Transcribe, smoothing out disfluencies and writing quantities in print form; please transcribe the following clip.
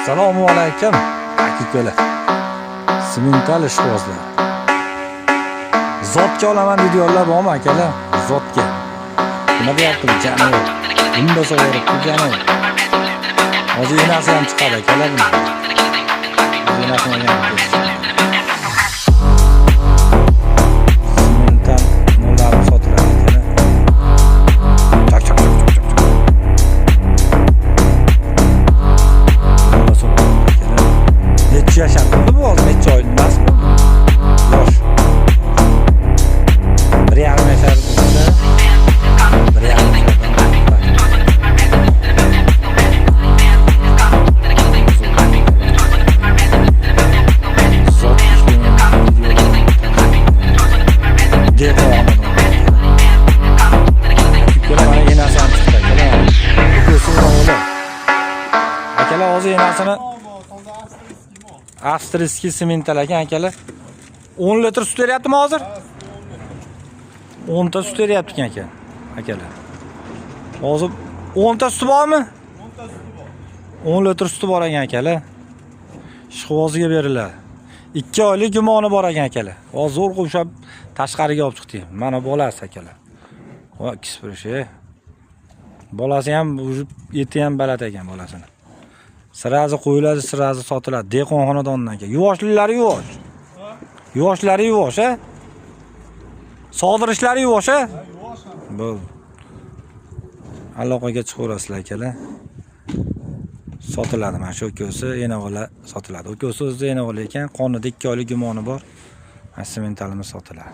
Assalomu alaykum, aka-ukalar. Simental ishqibozlar. Zotga olaman deydiganlar bormi, akalar? Zotga. Nima deyapti bu jonivor? Bunda sovuribdi jonivor. Hozir enasi ham chiqadi, akalar, buni. Hozir enasini olgan Simental mollari sotiladi, akalar. Chak chak chak chak chak. Bola so'rayapti, akalar. Necha yashar bo'ldi bu hozir? Necha oy emasmi? Yosh. 1,5 yashar bo'lsa, 1,5 yashardan ortiq. Zot ishlayman videoda. Dehqon. Akalar, mana enasi ham chiqdi, akalar. Ukasi o'g'li. Akalar, hozir enasini австрийский simental ekan, akalar. 10 litr sut beryaptimi hozir? 10 ta sut beryapti ekan, aka. Akalar. Hozir 10 ta suti bormi? 10 litr suti bor ekan, akalar. Ishqiboziga beriladi. 2 oylik gumoni bor ekan, akalar. Hozir zo'r ushlab tashqariga olib chiqdik. Mana bolasi, akalar. Va kisprish. Bolasi ham уже eti ham baland ekan bolasini. Сразу qo'yiladi, сразу sotiladi. Dehqon xonadonidan aka. Yuvoshliklari yuvosh. Yuvoshlari yuvosh, a? Sog'dirishlari yuvosh, a? Bo'ldi. Aloqaga chiqaverasizlar, akalar. Sotiladi mana shu ukasi, ena bola sotiladi. Ukasi o'zida ena bola ekan, qonida 2 oylik gumoni bor. Mana, sementalimiz sotiladi.